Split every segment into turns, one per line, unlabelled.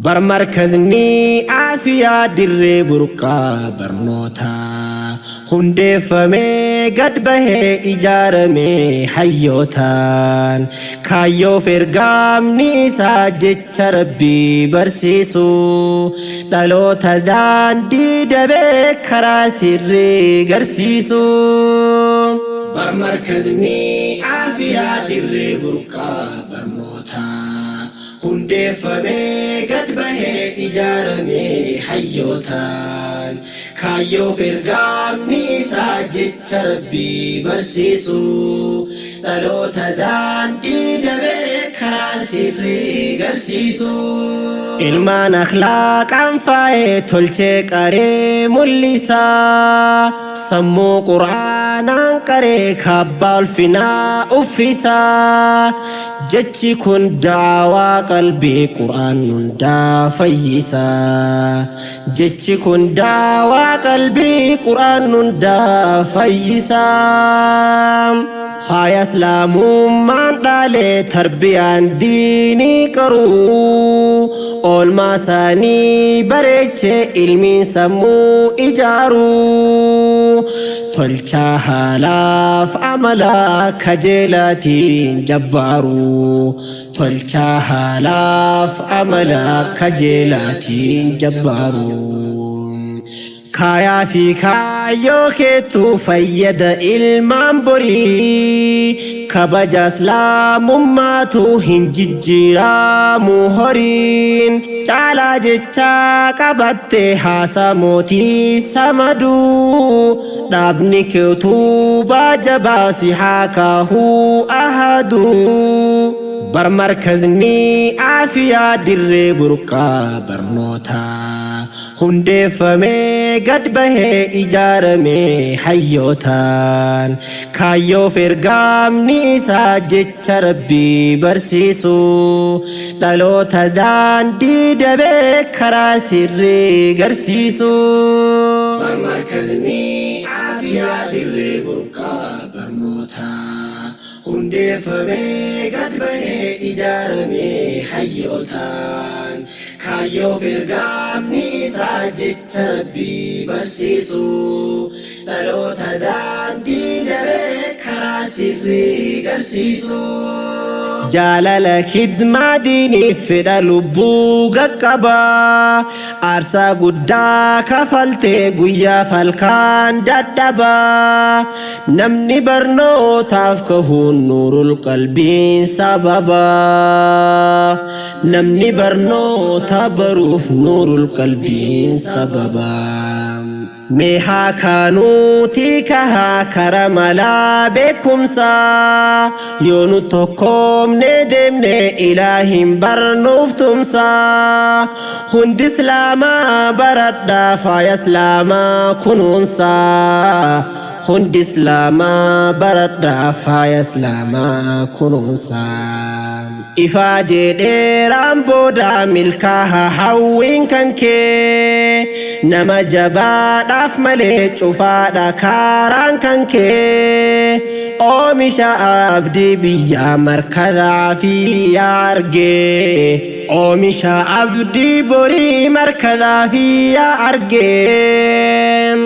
Bar markazni Aafiyaa dirree burqaa barnootaa hundeeffamee gad bahee ijaarame hayyootaan kaayyoof ergaamni isaa jecha Rabbii barsiisu dhaloota daandii dabee karaa sirrii garsiisu. Bar markazni Aafiyaa dirree burqaa barnootaa hundeeffamee gad bahee ijaarame hayyootaan kaayyoof ergaamni isaa jecha Rabbii barsiisu dhaloota daandii dabee karaa sirrii garsiisu. Ilmaan akhlaaqaan faayee tolchee qaree mul'isa sammuu Qur'aanaan qaree kaabbaa ulfinaa uffisa. Jechi kun daawaa qalbii Qur'aan hundaa fayyisa. Jechi kun daawaa qalbii Qur'aan hundaa fayyisa. Faaya Islaamummaan dhaalee tarbiyaan diinii qaruu oolmaa isaanii bareechee ilmiin sammuu ijaaruu tolchaa haalaaf amalaa kajeelaatiin jabbaaru tolchaa haalaaf amalaa kajeelaatiin jabbaaru. Kaayaa fi kaayyoo keettu fayyada ilmaan borii kabaja Islaamummaatu hin jijjiiramu horiin caalaa jechaa qabatte haasaa mootii samaduu dhaabni kee utubaa jabaa si haa kaahuu ahaduu. Bar markazni Aafiyaa dirree burqaa barnootaa hundeeffamee gad bahee ijaarame hayyootaan kaayyoof ergaamni isaa jecha Rabbii barsiisu dhaloota daandii dabee karaa sirrii garsiisu. Bar markazni Aafiyaa dirree burqaa barnootaa hundeeffamee gad bahee ijaarame hayyootaan kaayyoof ergaamni isaa jecha Rabbii barsiisu dhaloota daandii dabee karaa sirrii garsiisu. Jaalala khidmaa diiniif fedha lubbuu qaqqaba aarsaa guddaa kafaltee guyyaa falkaan dadhaba namni barnootaaf kahuun nuurul qalbiin sababa namni barnoota baruuf nuurul qalbiin sababa. Mee haa kaanuutii kahaa kara malaa beekumsaa yoo nu tokkoomne deemne ilaahin barnuuf tumsaa hundi Islaamaa baradhaa faaya Islaamaa kunuunsaa hundi Islaamaa baradhaa faaya Islaamaa kunuunsaa. Ifaa jedheeraan booda milkaaha hawwiin kan kee nama jabaadhaaf malee cufaadha kaaraan kan kee oomisha abdii biyyaa markazaa fi yaa argee oomisha abdii borii markazaa fi yaa argee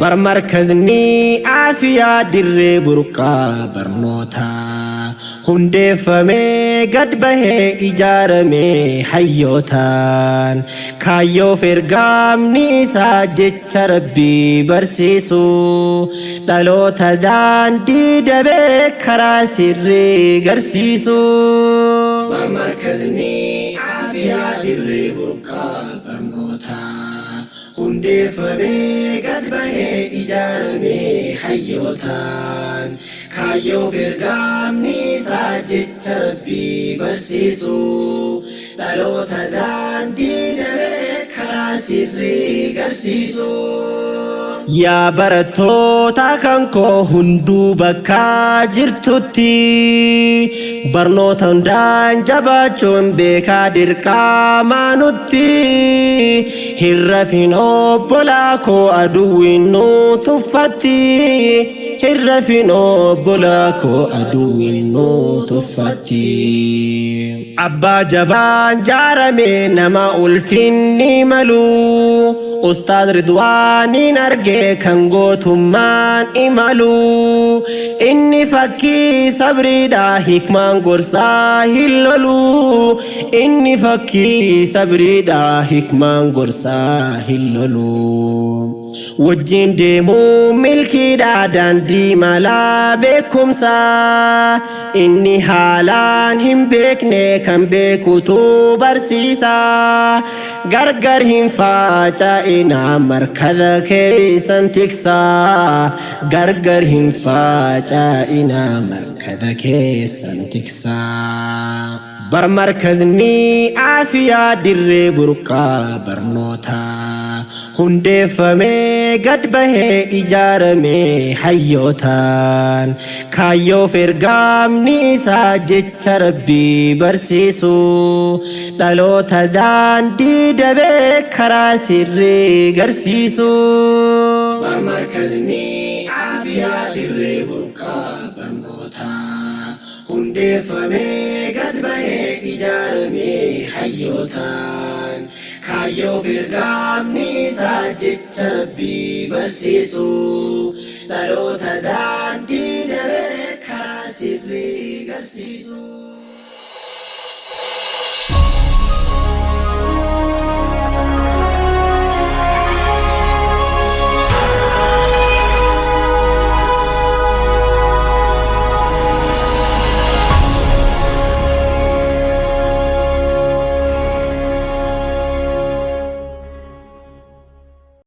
bar markazni Aafiyaa dirree burqaa barnootaa hundeeffamee gad bahee ijaarame hayyootaan kaayyoof ergaamni isaa jecha Rabbii barsiisu dhaloota daandii dabee karaa sirrii garsiisu. Bar markazni Aafiyaa dirree burqaa barnootaa hundeeffamee gad bahee ijaarame hayyootaan kaayyoof ergaamni isaa jecha Rabbii barsiisu dhaloota daandii dabee karaa sirrii garsiisu. Yaa barattoota kan koo hunduu bakka jirtutti, barnoota hundaan jabaachuun beekaa dirqamaa nutti. Hin rafin obbolaa koo, aduwwiin nu tuffatti. Hin rafin obbolaa koo, aduwwiin nu tuffatti. Abbaa jabaan jaarame, nama ulfinni malu, Ustaaz Ridwaaniin argee kan gootummaan imalu. Inni fakkii sabriidha, hikmaan gorsaa hin lolu. Inni fakkii sabriidha, hikmaan gorsaa hin lolu. Wajjin deemuu milkiidha, daandii malaa beekumsa. Inni haalaan hin beekne kan beekutu barsiisa. Gargar hin faca'ina, markaza keessan tiksa. Gargar hin faca'ina, markaza keessan tiksa. Bar markazni Aafiyaa dirree burqaa barnoota, hundeeffamee gad bahee ijaaramee hayyootaan. Kaayyoof ergaamni isaa jecha Rabbii barsiisu, dhaloota daandii dabee karaa sirrii garsiisu. Bar markazni Aafiyaa dirree burqaa barnoota, hundeeffamee gad bahee ijaaramee hayyootaan. Kaayyoof ergaamni isaa jecha Rabbii barsiisu, dhaloota daandii dabee karaa sirrii garsiisu.